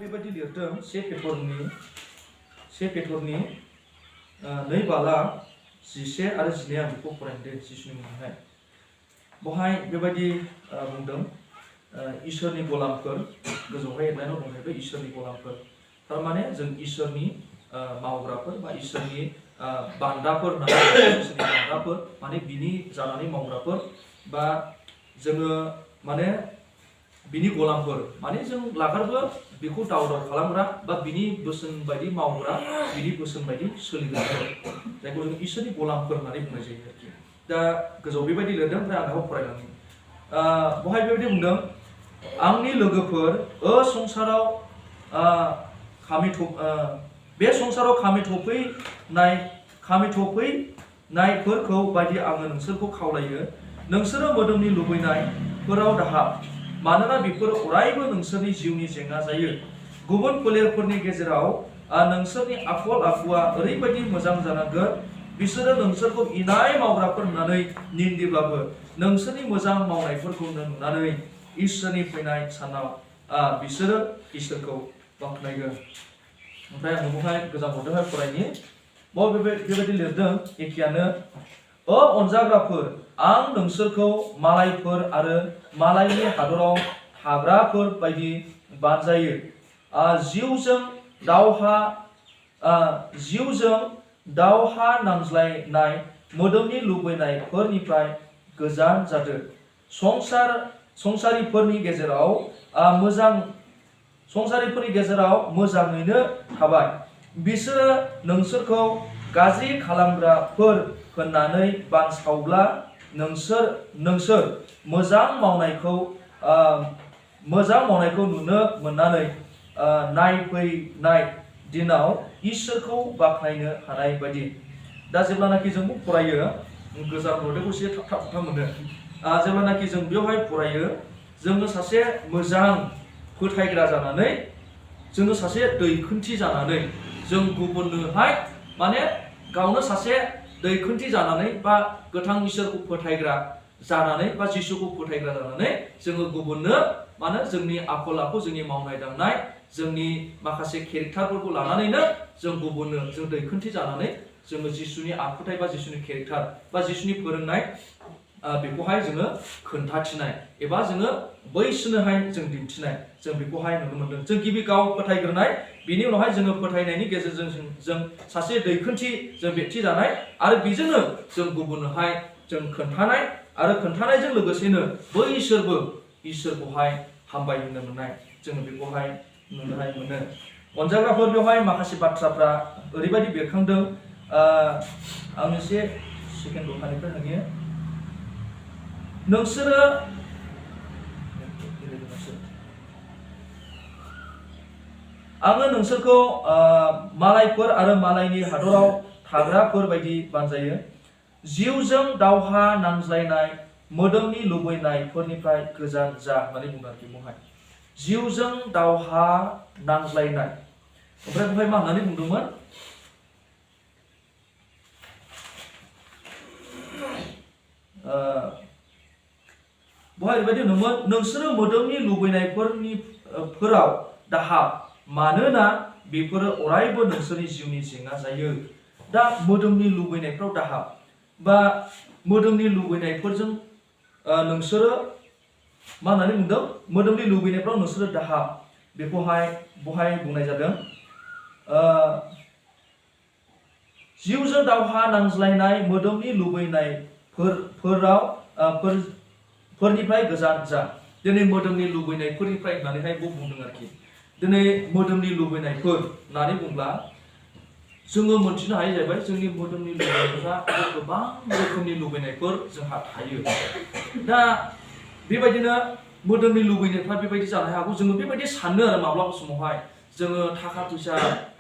बेबायदि लिरदों से पेटरनि 2 बाला 11 आरो 12 आं बेखौ फरायदों जिसुनि मुङावहाय बहाय बेबायदि बुंदों इसोरनि गलामफोर गोजौहाय लिरनायाव दंखायो इसोरनि गलामफोर थारमाने जों इसोरनि मावग्राफोर बा इसोरनि बान्दाफोर इसोरनि बान्दाफोर माने बिनि जानानै मावग्राफोर बा जोङो माने बिनि गलामफोर माने जों लागारबो बेखौ दाव खालामग्रा बा बिनि बोसोन बायदि मावग्रा बिनि बोसोन बायदि सोलिग्राफोर जायखौ जों इसोरनि गलामफोर होननानै बुंनाय जायो आरोखि दा गोजौ बेबायदि लिरदों ओमफ्राय आं बेखौ फरायलांनि बहाय बेबायदि बुंदों आंनि लोगोफोर संसाराव बे संसाराव खामि थफैनायफोरखौ बायदि आङो नोंसोरखौ खावलायो नोंसोरो मोदोमनि लुबैनायफोराव दाहाब मानोना बेफोर अरायबो नोंसोरनि जिउनि जेंना जायो गुबुन फोलेरफोरनि गेजेराव नोंसोरनि आखल आखुआ ओरैबायदि मोजां जानांगोन बिसोरो नोंसोरखौ इनाय मावग्राफोर होननानै निन्दिब्लाबो नोंसोरनि मोजां मावनायफोरखौ नुनानै इसोरनि फैनाय सानाव बिसोरो इसोरखौ बाख्नायगोन ओमफ्राय आं बेवहाय गोजां बोथोराव फरायनि बेबायदि लिरदों एखेयानो अनजाग्राफोर आं नोंसोरखौ मालायफोर आरो मालायनि हादराव थाग्राफोर बायदि बानजायो जिउजों दावहा नांज्लायनाय मोदोमनि लुबैनायफोरनिफ्राय गोजान जादो संसारिफोरनि गेजेराव मोजाङैनो थाबाय बिसोरो नोंसोरखौ गाज्रि खालामग्राफोर होननानै बानसावब्ला नोंसोर मोजां मावनायखौ नुनो मोननानै नायफैनाय दिनाव इसोरखौ बाख्नायनो हानाय बायदि दा जेब्लानाखि जों फरायो गोजाम रदेखौ एसे थाब मोनो जेब्लानाखि जों बेवहाय फरायो जोङो सासे मोजां फोथायग्रा जानानै जोङो सासे दैखोनथि जानानै जों गुबुननोहाय माने गावनो सासे दैखोनथि जानानै बा गोथां इसोरखौ फोथायग्रा जानानै बा जिसुखौ फोथायग्रा जानानै जोङो गुबुननो माने जोंनि आखल आखु जोंनि मावनाय दांनाय जोंनि माखासे केरेक्टारफोरखौ लानानैनो जों गुबुननो जों दैखोनथि जानानै जोङो जिसुनि आखुथाय बा जिसुनि केरेक्टार बा जिसुनि फोरोंनाय बेखौहाय जोङो खोन्थाथिनाय एबा जोङो बैसोरनोहाय जों दिन्थिनाय जों बेखौहाय नुनो मोनदों जों गिबि गाव फोथायग्रोनाय बिनि उनावहाय जोङो फोथायनायनि गेजेरजों जों सासे दैखोनथि जों व्यक्ति जानाय आरो बेजोंनो जों गुबुननोहाय जों खोन्थानाय आरो खोन्थानायजों लोगोसेनो बैसोरबो इसोरखौहाय हामबायहोनो मोननाय जोङो बेखौहाय नुनोहाय मोनो अनजाग्राफोर बेवहाय माखासे बाथ्राफ्रा ओरैबायदि बेरखांदों आं एसे सेकेन्ड दखानिफ्राय होयो नोंसोरो आङो नोंसोरखौ मालायफोर आरो मालायनि हादराव थाग्राफोर बायदि बानजायो जिउजों दावहा नांज्लायनाय मोदोमनि लुबैनायफोरनिफ्राय गोजान जा होननानै बुंदों आरोखि बेवहाय जिउजों दावहा नांज्लायनाय ओमफ्राय बेवहाय मा होननानै बुंदोंमोन बहाय ओरैबायदि होनदोंमोन नोंसोरो मोदोमनि लुबैनायफोराव दाहाब मानोना बेफोरो अरायबो नोंसोरनि जिउनि जेंना जायो दा मोदोमनि लुबैनायफ्राव दाहाब बा मोदोमनि लुबैनायफोरजों नोंसोरो मा होननानै बुंदों मोदोमनि लुबैनायफ्राव नोंसोरो दाहाब बेखौहाय बहाय बुंनाय जादों जिउजों दावहा नांज्लायनाय मोदोमनि लुबैनायफोरनिफ्राय गोजान जा दिनै मोदोमनि लुबैनायफोरनिफ्राय होननानैहाय बुंदों आरोखि दिनै मोदोमनि लुबैनायफोर होननानै बुंब्ला जोङो मोनथिनो हायो जाहैबाय जोंनि मोदोमनि लुबैनायफोरा गोबां रोखोमनि लुबैनायफोर जोंहा थायो दा बेबायदिनो मोदोमनि लुबैनायफ्रा बेबायदि जानो हागौ जोङो बेबायदि सानो आरो माब्लाबा समावहाय जोङो थाखा फैसा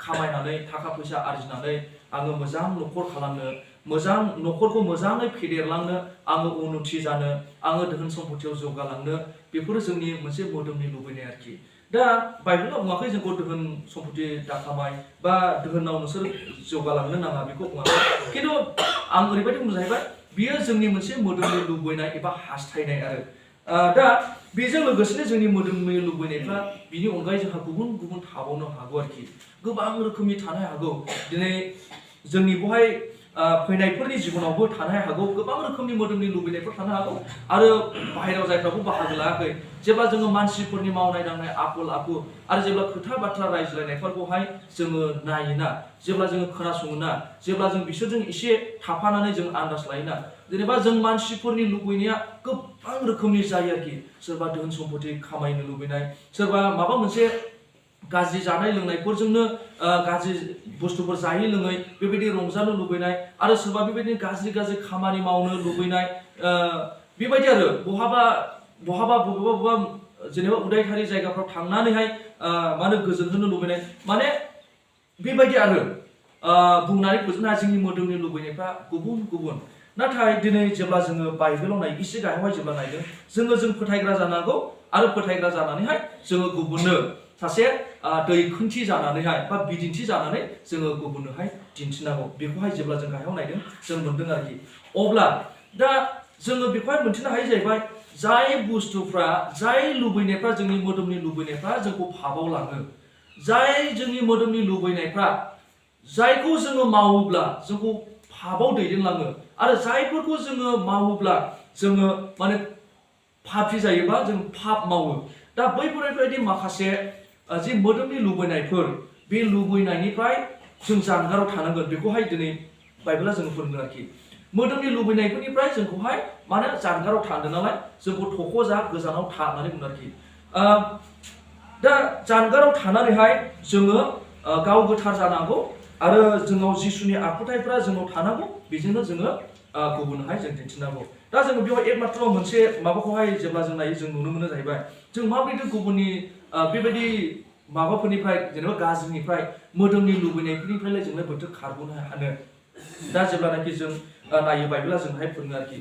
खामायनानै थाखा फैसा आरजिनानै आङो मोजां न'खर खालामनो मोजां न'खरखौ मोजाङै फेदेरलांनो आङो उन्नति जानो आङो धोन सम्पथियाव जौगालांनो बेफोरो जोंनि मोनसे मोदोमनि लुबैनाय आरोखि दा बाइबेलाव बुङाखै जोंखौ धोन सम्पथि दाखामाय बा धोनाव नोंसोर जौगालांनो नाङा बेखौ बुङाखै खिन्थु आं ओरैबायदि बुंनो जाहैबाय बियो जोंनि मोनसे मोदोमनि लुबैनाय एबा हास्थायनाय आरो दा बेजों लोगोसेनो जोंनि मोदोमनि लुबैनायफ्रा बिनि अनगायै जोंहा गुबुन गुबुन थाबावनो हागौ आरोखि गोबां रोखोमनि थानो हागौ दिनै जोंनि बेवहाय फैनायफोरनि जिबनावबो थानो हागौ गोबां रोखोमनि मोदोमनि लुबैनायफोर थानो हागौ आरो बाहेरायाव जायफ्राबो बाहागो लायाखै जेब्ला जोङो मानसिफोरनि मावनाय दांनाय आखल आखु आरो जेब्ला खोथा बाथ्रा रायज्लायनायफोरखौहाय जोङो नायोना जेब्ला जोङो खोनासङोना जेब्ला जों बिसोरजों एसे थाफानानै जों आन्दाज लायोना जेनेबा जों मानसिफोरनि लुबैनाया गोबां रोखोमनि जायो आरोखि सोरबा धोन सम्पति खामायनो लुबैनाय सोरबा माबा मोनसे गाज्रि जानाय लोंनायफोरजोंनो गाज्रि बुस्थुफोर जायै लोङै बेबायदि रंजानो लुबैनाय आरो सोरबा बेबायदिनो गाज्रि गाज्रि खामानि मावनो लुबैनाय बेबायदि आरो बबेबा जेनेबा उदायथारि जायगाफ्राव थांनानैहाय माने गोजोन होनो लुबैनाय माने बेबायदि आरो बुंनानै फोजोबनो हाया जोंनि मोदोमनि लुबैनायफ्रा गुबुन गुबुन नाथाय दिनै जेब्ला जोङो बाइबेलाव नायो एसे गाहायावहाय जेब्ला नायदों जों फोथायग्रा जानांगौ आरो फोथायग्रा जानानैहाय जोङो गुबुननो सासे दैखुन्थि जानानैहाय बा बिदिन्थि जानानै जोङो गुबुननोहाय दिन्थिनांगौ बेखौहाय जेब्ला जों गाहायाव नायदों जों मोनदों आरोखि अब्ला दा जोङो बेखौहाय मोनथिनो हायो जाहैबाय जाय बुस्थुफ्रा जाय लुबैनायफ्रा जोंनि मोदोमनि लुबैनायफ्रा जोंखौ फाबाव लाङो जाय जोंनि मोदोमनि लुबैनायफ्रा जायखौ जोङो मावोब्ला जोंखौ फाबाव दैदेनलाङो आरो जायफोरखौ जोङो मावोब्ला जोङो माने पापि जायोबा जों पाप मावो दा बैफोरबायदि माखासे जि मोदोमनि लुबैनायफोर बे लुबैनायनिफ्राय जों जानगाराव थानांगोन बेखौहाय दिनै बाइबेला जों फोरोङो आरोखि मोदोमनि लुबैनायफोरनिफ्राय जोंखौहाय माने जानगाराव थांदों नालाय जोंखौ थख' जा गोजानाव था होननानै बुङो आरोखि दा जानगाराव थानानैहाय जोङो गाव गोथार जानांगौ आरो जोंनाव जिसुनि आखुथायफ्रा जोंनाव थानांगौ बेजोंनो जोङो गुबुनहाय जों दिन्थिनांगौ दा जोङो बेयाव एकमात्र मोनसे माबाखौहाय जेब्ला जों नायो जों नुनो मोनो जाहैबाय जों माबायदि गुबुननि बेबायदि माबाफोरनिफ्राय जेनेबा गाज्रिनिफ्राय मोदोमनि लुबैनायफोरनिफ्राय जोङो बोथोर खारग'नो हानो दा जेब्लानाखि जों नायो बाइबेला जोंहाय फोरोङो आरोखि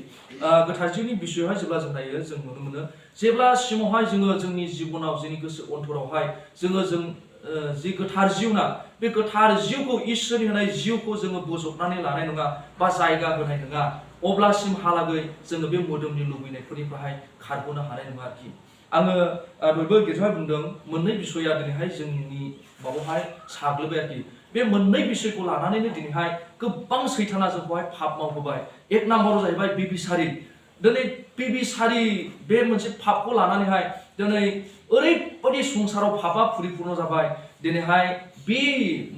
गोथार जिउनि बिसयआवहाय जेब्ला जों नायो जों नुनो मोनो जेब्ला सिमावहाय जोङो जोंनि जिबनाव जोंनि गोसो अन्तरावहाय जों जि गोथार जिउ ना बे गोथार जिउखौ इसोरनि होनाय जिउखौ जोङो बोजबनानै लानाय नङा बा जायगा होनाय नङा अब्लासिमहालागै जोङो बे मोदोमनि लुबैनायफोरनिफ्राय खारग'नो हानाय नङा आरोखि आङो दहायबो गेजेरावहाय बुंदों मोननै बिसयआ दिनैहाय जोंनि माबायावहाय साग्लोबबाय आरोखि बे मोननै बिसयखौ लानानैनो दिनैहाय गोबां सैताना जोंखौहाय पाप मावहोबाय एक नाम्बाराव जाहैबाय बिबिसारि दिनै बिबिसारि बे मोनसे पापखौ लानानैहाय दिनै ओरैबायदि संसाराव पापा परिपुर्ण जाबाय दिनैहाय बे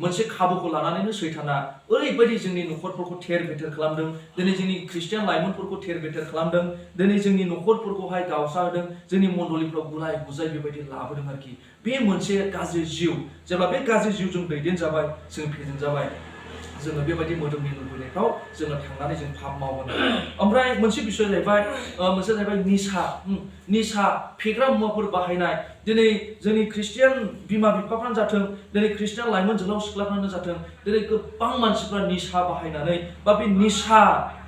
मोनसे खाबुखौ लानानैनो सैताना ओरैबायदि जोंनि न'खरफोरखौ थेर बेथेर खालामदों दिनै जोंनि ख्रिस्टियान लाइमोनफोरखौ थेर बेथेर खालामदों दिनै जोंनि न'खरफोरखौहाय गावस्रा होदों जोंनि मण्डलिफ्राव गुलाय गुजाय बेबायदि लाबोदों आरोखि बे मोनसे गाज्रि जिउ जेब्ला बे गाज्रि जिउजों दैदेनजाबाय जों फेजेनजाबाय जोङो बेबायदि मोदोमनि लुबैनायफ्राव जोङो थांनानै जों पाप मावगोन ओमफ्राय मोनसे बिसय जाहैबाय मोनसे जाहैबाय निसा फेग्रा मुवाफोर बाहायनाय दिनै जोंनि ख्रिस्टियान बिमा बिफाफ्रानो जाथों दिनै ख्रिस्टियान लाइमोन जोहोलाव सिख्लाफ्रानो जाथों दिनै गोबां मानसिफ्रा निसा बाहायनानै बा बे निसा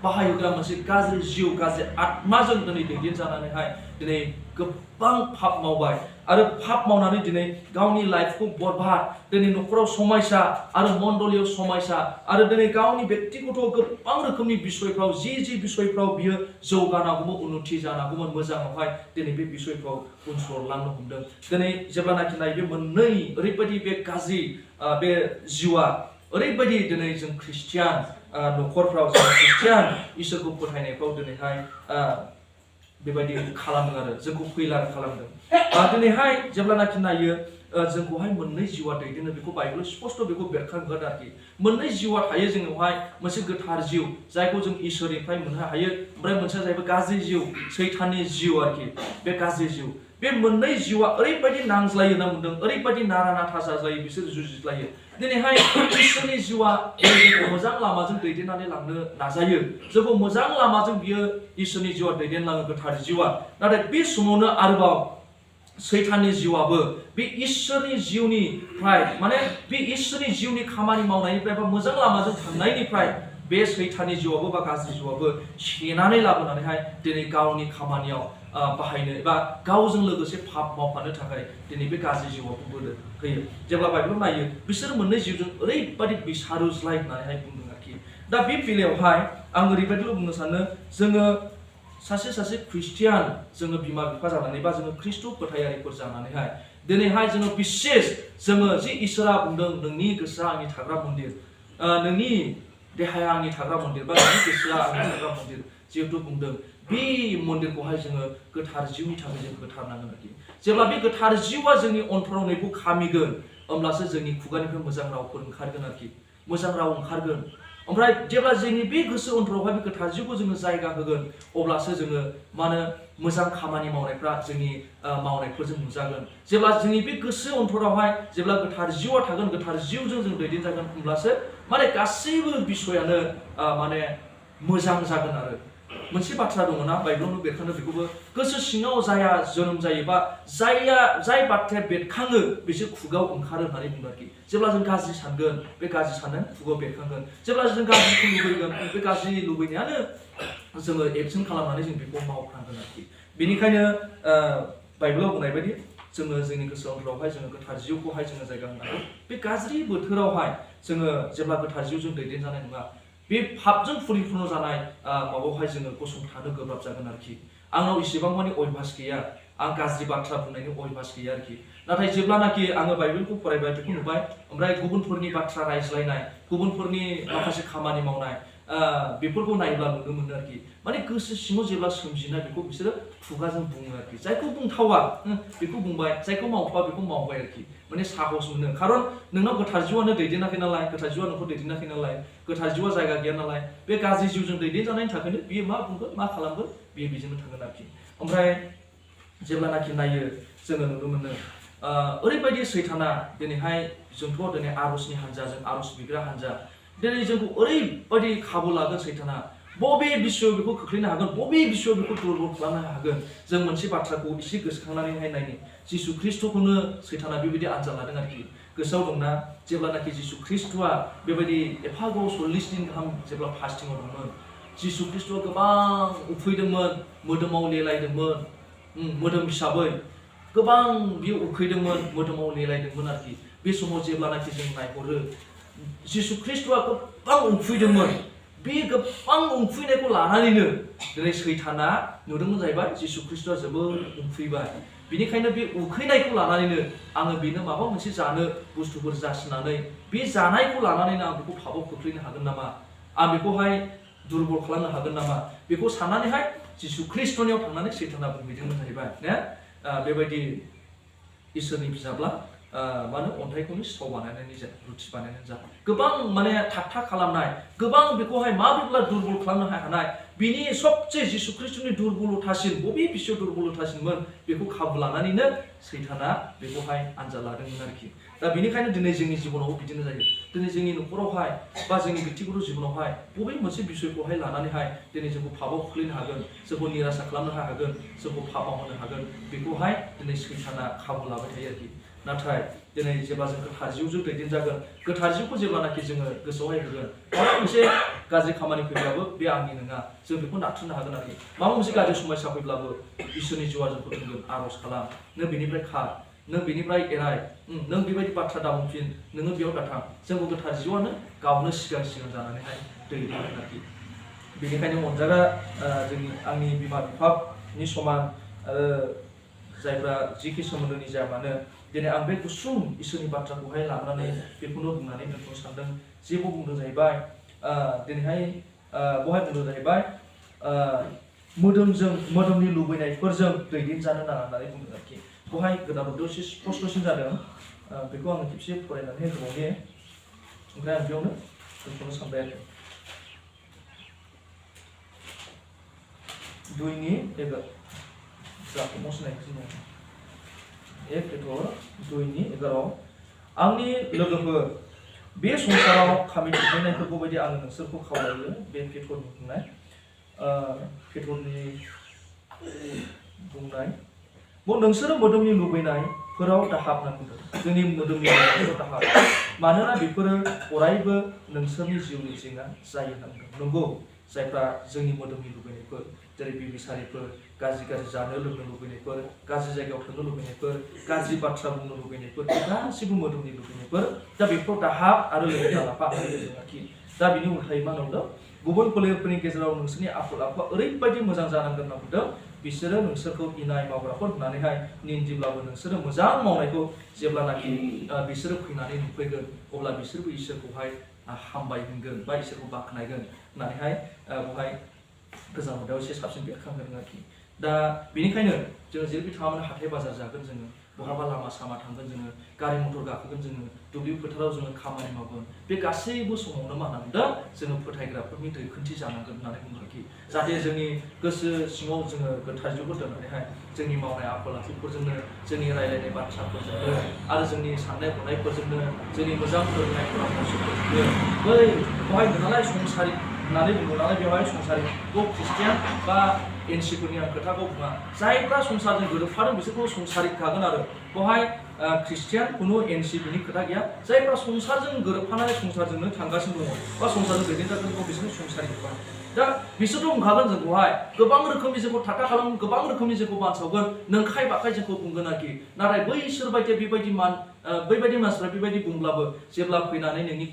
बाहायोग्रा मोनसे गाज्रि जिउ गाज्रि आत्माजों दिनै दैदेनजानानैहाय दिनै गोबां पाप मावबाय आरो पाप मावनानै दिनै गावनि लाइफखौ बरबाद दिनै न'खराव समयसा आरो मण्डलियाव समयसा आरो दिनै गावनि बेक्तिगत गोबां रोखोमनि बिसयफ्राव जि बिसयफ्राव बियो जौगानांगौमोन उन्नति जानांगौमोन मोजाङावहाय दिनै बे बिसयफ्राव उनसरलांनो हमदों दिनै जेब्लानाखि नाय बे मोननै ओरैबायदि बे गाज्रि बे जिउआ ओरैबायदि दिनै जों ख्रिस्टियान न'खरफ्राव जों ख्रिस्टियान इसोरखौ फोथायनायफ्राव दिनैहाय बेबायदि खालामदों आरो जोंखौ फैलार खालामदों दिनैहाय जेब्लानाखि नायो जोंखौहाय मोननै जिउआ दैदेनो बेखौ बाइबेल स्पष्ट बेखौ बेरखांगोन आरोखि मोननै जिउआ थायो जोंनावहाय मोनसे गोथार जिउ जायखौ जों इसोरनिफ्राय मोननो हायो ओमफ्राय मोनसेया जाहैबाय गाज्रि जिउ सैताननि जिउ आरोखि बे गाज्रि जिउ बे मोननै जिउआ ओरैबायदि नांज्लायो होनना बुंदों ओरैबायदि नारा नाथा जाज्लायो बिसोर जुजिज्लायो दिनैहाय इसोरनि जिउआ जोंखौ मोजां लामाजों दैदेननानै लांनो नाजायो जोंखौ मोजां लामाजों बियो इसोरनि जिउआ दैदेनलाङो गोथार जिउआ नाथाय बे समावनो आरोबाव सैताननि जिउआबो बे इसोरनि जिउनिफ्राय माने बे इसोरनि जिउनि खामानि मावनायनिफ्राय बा मोजां लामाजों थांनायनिफ्राय बे सैताननि जिउआबो बा गाज्रि जिउआबो सेनानै लाबोनानैहाय दिनै गावनि खामानियाव बाहायनो एबा गावजों लोगोसे पाप मावफानो थाखाय दिनै बे गाज्रि जिउआवबो बोलो होयो जेब्ला बाइबेलाव नायो बिसोर मोननै जिउजों ओरैबायदि बिसारुज्लाय होननानैहाय बुंदों आरोखि दा बे बेलायावहाय आं ओरैबायदिल' बुंनो सानो जोङो सासे ख्रिस्टियान जोङो बिमा बिफा जानानै बा जोङो ख्रिस्ट' फोथायारिफोर जानानैहाय दिनैहाय जोङो बिसेस जोङो जि इसोरा बुंदों नोंनि गोसोआ आंनि थाग्रा मन्दिर, नोंनि देहाया आंनि थाग्रा मन्दिर बा नोंनि गोसोआ आंनि थाग्रा मन्दिर जिहेतु बुंदों, बे मन्दिरखौहाय जोङो गोथार जिउनि थाखाय जों होथारनांगोन आरोखि। जेब्ला बे गोथार जिउआ जोंनि अन्तराव नैखौ खामिगोन, होमब्लासो जोंनि खुगानिफ्राय मोजां रावफोर ओंखारगोन आरोखि, मोजां राव ओंखारगोन। ओमफ्राय जेब्ला जोंनि बे गोसो अन्तरावहाय बे गोथार जिउखौ जोङो जायगा होगोन, अब्लासो जोङो मा होनो मोजां खामानि मावनायफ्रा जोंनि मावनायफोरजों नुजागोन। जेब्ला जोंनि बे गोसो अन्तरावहाय जेब्ला गोथार जिउआ थागोन, गोथार जिउजों जों दैदेनजागोन, होमब्लासो माने गासैबो बिसयानो माने मोजां जागोन आरो। मोनसे बाथ्रा दङ ना, बाइबेलावनो बेरखांदों, बेखौबो गोसो सिङाव जाया जोनोम जायो बा जाय बाथ्राया बेरखाङो बिसोर खुगायाव ओंखारो होननानै बुङो आरोखि। जेब्ला जों गाज्रि सानगोन, बे गाज्रि साननाया खुगायाव बेरखांगोन। जेब्ला जों गाज्रिखौ लुबैगोन, बे गाज्रि लुबैनायानो जोङो एक्सन खालामनानै जों बेखौ मावफ्लांगोन आरोखि। बेनिखायनो बाइबेलाव बुंनाय बायदि जोङो जोंनि गोसो अन्तरावहाय जोङो गोथार जिउखौहाय जोङो जायगा होनांगौ। बे गाज्रि बोथोरावहाय जोङो जेब्ला गोथार जिउजों दैदेनजानाय नङा, बे पापजों परिपुर्ण जानाय माबायावहाय जोङो गसंथानो गोब्राब जागोन आरोखि। आंनाव इसेबां मानि अयभास गैया, आं गाज्रि बाथ्रा बुंनायनि अयभास गैया आरोखि। नाथाय जेब्लानाखि आङो बाइबेलखौ फरायबाय, बेखौ नुबाय, ओमफ्राय गुबुनफोरनि बाथ्रा रायज्लायनाय, गुबुनफोरनि माखासे खामानि मावनाय, बेफोरखौ नायोब्ला नुनो मोनो आरोखि। माने गोसो सिङाव जेब्ला सोमजिनाय बेखौ बिसोरो खुगाजों बुङो आरोखि। जायखौ बुंथावा बेखौ बुंबाय, जायखौ मावथावा बेखौ मावबाय आरोखि। माने साहस मोनो, खारन नोंनाव गोथार जिउआनो दैदेनाखै नालाय, गोथार जिउआ नोंखौ दैदेनाखै नालाय, गोथार जिउआ जायगा गैया नालाय, बे गाज्रि जिउजों दैदेनजानायनि थाखायनो बियो मा बुंगोन, मा खालामगोन, बियो बेजोंनो थांगोन आरोखि। ओमफ्राय जेब्लानाखि नायो जोङो नुनो मोनो ओरैबायदि सैताना दिनैहाय जोंथ' दिनै आर'जनि हान्जा, जों आर'ज बिग्रा हान्जा, दिनै जोंखौ ओरैबायदि खाबु लागोन सैताना, बबे बिसयआव बेखौ खोख्लैनो हागोन, बबे बिसयआव बेखौ दुर्बल खालामनो हागोन। जों मोनसे बाथ्राखौ एसे गोसोखांनानैहाय नायनि, जिसु ख्रिस्ट'खौनो सैताना बेबायदि आनजाद लादों आरोखि। गोसोआव दंना, जेब्लानाखि जिसु ख्रिस्ट'आ बेबायदि एफा गोबाव 40 दिन गाहाम जेब्ला फास्टिंआव दंमोन, जिसु ख्रिस्ट'आ गोबां उखैदोंमोन, मोदोमाव लेलायदोंमोन, मोदोम हिसाबै गोबां बियो उखैदोंमोन, मोदोमाव लेलायदोंमोन आरोखि। बे समाव जेब्लानाखि जों नायहरो, जिसु ख्रिस्ट'आ गोबां उखैदोंमोन, बे गोबां उखैनायखौ लानानैनो दिनै सैताना नुदोंमोन जाहैबाय, जिसु ख्रिस्ट'आ जोबोद उखैबाय। बेनिखायनो बे उखैनायखौ लानानैनो आङो बेनो माबा मोनसे जानो बुस्थुफोर जासिनानै, बे जानायखौ लानानैनो आं बेखौ पापाव खोख्लैनो हागोन नामा, आं बेखौहाय दुर्बल खालामनो हागोन नामा, बेखौ साननानैहाय जिसु ख्रिस्ट'नियाव थांनानै सैताना बुंहैदोंमोन जाहैबाय ना। बेबायदि इसोरनि फिसाब्ला मा होनो अन्थाइखौनो सिथाव बानायनानै जा, रुथि बानायनानै जा, गोबां माने थागथा खालामनाय, गोबां बेखौहाय माब्रैब्ला दुर्बल खालामनो हानाय, बिनि सबसे जिसु ख्रिस्ट'नि दुर्बलथासिन, बबे बिसयाव दुर्बलथासिनमोन, बेखौ खाबु लानानैनो सैताना बेखौहाय आनजाद लादोंमोन आरोखि। दा बेनिखायनो दिनै जोंनि जिबनावबो बिदिनो जायो। दिनै जोंनि न'खरावहाय बा जोंनि बेक्तिगत जिबनावहाय बबे मोनसे बिसयखौहाय लानानैहाय दिनै जोंखौ पापाव खोख्लैनो हागोन, जोंखौ निरासा खालामनो हागोन, जोंखौ पापाव होनो हागोन, बेखौहाय दिनै सैताना खाबु लाबाय थायो आरोखि। नाथाय दिनै जेब्ला जों गोथार जिउजों दैदेनजागोन, गोथार जिउखौ जेब्लानाखि जोङो गोसोआवहाय होगोन, माबा मोनसे गाज्रि खामानि फैब्लाबो बे आंनि नङा, जों बेखौ नाथ्रोदनो हागोन आरोखि। माबा मोनसे गाज्रि समस्या फैब्लाबो इसोरनि जिउआ जोंखौ थोनगोन, आर'ज खालाम, नों बेनिफ्राय खार, नों बेनिफ्राय एराय, नों बेबायदि बाथ्रा दाबुंफिन, नोङो बेयाव दाथां, जोंखौ गोथार जिउआनो गावनो सिगां जानानैहाय दैदेनगोन आरोखि। बेनिखायनो अनजाग्रा आंनि बिमा बिफानि समान आरो जायफ्रा जिखि सोमोन्दोनि जाया मानो, दिनै आं बे गुसुं इसोरनि बाथ्राखौहाय लानानै बेखौनो बुंनानै दोनथ'नो सानदों। जेबो बुंदों जाहैबाय, दिनैहाय बहाय बुंदों जाहैबाय, मोदोमनि लुबैनायफोरजों दैदेनजानो नाङा होननानै बुंदों आरोखि। बहाय गोदान बर्थ'आव एसे स्पष्टसिन जादों, बेखौ आङो खेबसे फरायनानै होबावनि, ओमफ्राय आं बेयावनो दोनथ'नो सानबाय आरो। 2:11 जाखौ सिनायखौ जोङो 1 पेटर 2:11 आंनि लोगोफोर, बे संसाराव खामि थिखोनायफोरखौ बायदि आङो नोंसोरखौ खावलायो। बे पेटरनि बुंनाय, पेटरनि बुंनाय, नोंसोरो मोदोमनि लुबैनायफोराव दाहाब नांगौ, जोंनि मोदोमनि लुबैनायफोराव दाहाब, मानोना बेफोरो अरायबो नोंसोरनि जिउनि जेंना जायो नांगौ। नंगौ, जायफ्रा जोंनि मोदोमनि लुबैनायफोर, जेरै बिबिसारिफोर, गाज्रि जानो लोंनो लुबैनायफोर, गाज्रि जायगायाव थांनो लुबैनायफोर, गाज्रि बाथ्रा बुंनो लुबैनायफोर, गासिबो मोदोमनि लुबैनायफोर, दा बेफोराव दाहाब आरो लोगो दालाफा आरोखि। दा बिनि उल्थायै मा होनदों, गुबुन फोलेरफोरनि गेजेराव नोंसोरनि आखल आखुआ ओरैबायदि मोजां जानांगोन होनना बुंदों बिसोरो नोंसोरखौ इनाय मावग्राफोर होननानैहाय निन्दिब्लाबो नोंसोरो मोजां मावनायखौ जेब्लानाखि बिसोरो फैनानै नुफैगोन अब्ला बिसोरबो इसोरखौहाय हामबाय होनगोन बा इसोरखौ बाख्नायगोन होननानैहाय बेवहाय गोजाम मुगायाव एसे साबसिन बेरखांहोदों आरोखि। दा बेनिखायनो जोङो जेरैबायदि थाङा मानो हाथाय बाजार जागोन जोङो बहाबा लामा सामा थांगोन जोङो गारि मटर गाखोगोन जोङो दुब्लि फोथाराव जोङो खामानि मावगोन बे गासैबो समावनो मा होनना जोङो फोथायग्राफोरनि दैखोनथि जानांगोन होननानै बुङो आरोखि। जाहाथे जोंनि गोसो सिङाव जोङो गोथार जिउखौ दोननानैहाय जोंनि मावनाय आखल आखुफोरजोंनो जोंनि रायलायनाय बाथ्राफोरजोंनो आरो जोंनि साननाय हनायफोरजोंनो जोंनि मोजां फोरोंनाय परामर्शफोरजोंनो बैखौहाय नालाय संसारि होननानै बुङो नालाय बेवहाय संसारि ख्रिस्टियान बा एनसिफोरनि आं खोथाखौ बुङा जायफ्रा संसारजों गोरोबफादों बिसोरखौ संसारिखागोन आरो बेवहाय ख्रिस्टियान खुनु एनसि बिनि खोथा गैया। जायफ्रा संसारजों गोरोबफानानै संसारजोंनो थांगासिनो दङ बा संसारजों दैदेनजागासिनो दङ बिसोरनो संसारिखा। दा बिसोरथ' बुंखागोन जोंखौहाय गोबां रोखोमनि जोंखौ ठाट्टा खालामगोन गोबां रोखोमनि जोंखौ बानसावगोन नंखाय बाखाय जोंखौ बुंगोन आरोखि। नाथाय बैसोर बायदि बेबायदि बैबायदि मानसिफ्रा बेबायदि बुंब्लाबो जेब्ला फैनानै नोंनि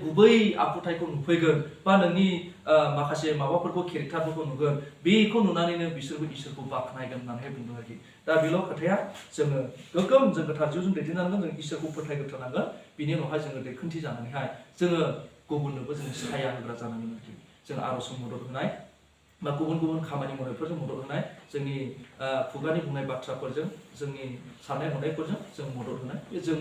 गुबै आखुथायखौ नुफैगोन बा नोंनि माखासे माबाफोरखौ केरेक्टारफोरखौ नुगोन बेखौ नुनानैनो बिसोरबो इसोरखौ बाख्नायगोन होननानै बुंदों आरोखि। दा बेल' खोथाया जोङो गोगोम जों गोथार जिउजों दैदेननांगोन जों इसोरखौ फोथायग्रोथारनांगोन बिनि उनावहाय जोङो दैखोनथि जानानैहाय जोङो गुबुननोबो जों साया होग्रा जानांगोन आरोखि। जों आर'जजों मदद होनाय बा गुबुन गुबुन खामानि मावनायफोरजों मदद होनाय जोंनि खुगानि बुंनाय बाथ्राफोरजों जोंनि साननाय हनायफोरजों जों मदद होनाय बे जों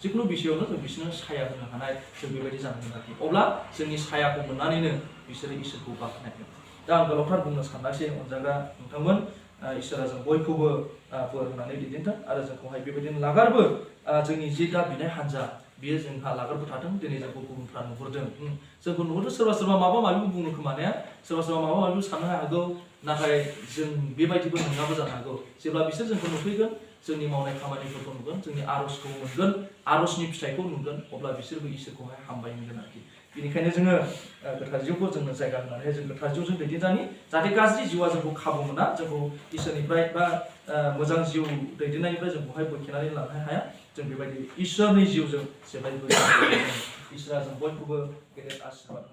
जिखुनु बिषयावनो जों बिसोरनो साया होनो हानाय जों बेबायदि जानांगोन आरोखि। अब्ला जोंनि सायाखौ मोननानैनो बिसोरो इसोरखौ बाख्नायगोन। दा आं गोलावथार बुंनो सानाखिसै अनजाग्रा नोंथांमोन इसोरा जों बयखौबो बोर होनानै दैदेनथों आरो जोंखौहाय बेबायदिनो लागारबो जोंनि जि दा बिनाय हान्जा बियो जोंहा लागारबो थाथों। दिनै जोंखौ गुबुनफ्रा नुहुरदों जोंखौ नुहुरदों सोरबा माबा माबि बुंनो खोमानाया सोरबा माबा माबि साननो हागौ नाथाय जों बेबायदिबो नङाबो जानो हागौ। जेब्ला बिसोर जोंखौ नुफैगोन जोंनि मावनाय खामानिफोरखौ नुगोन जोंनि आर'जखौ मोनगोन आर'जनि फिथाइखौ नुगोन अब्ला बिसोरबो इसोरखौहाय हामबाय होनगोन आरोखि। बेनिखायनो जोङो गोथार जिउखौ जोंनो जायगा होनानै जों गोथार जिउजों दैदेनजानि जाहाथे गाज्रि जिउआ जोंखौ खाबु मोना जोंखौ इसोरनिफ्राय बा मोजां जिउ दैदेननायनिफ्राय जोंखौहाय बोखेनानै लानो हाया। जों बेबायदि इसोरनि जिउजों जेब्लायबो इसोरा जों बयखौबो गेदेर आशीर्बाद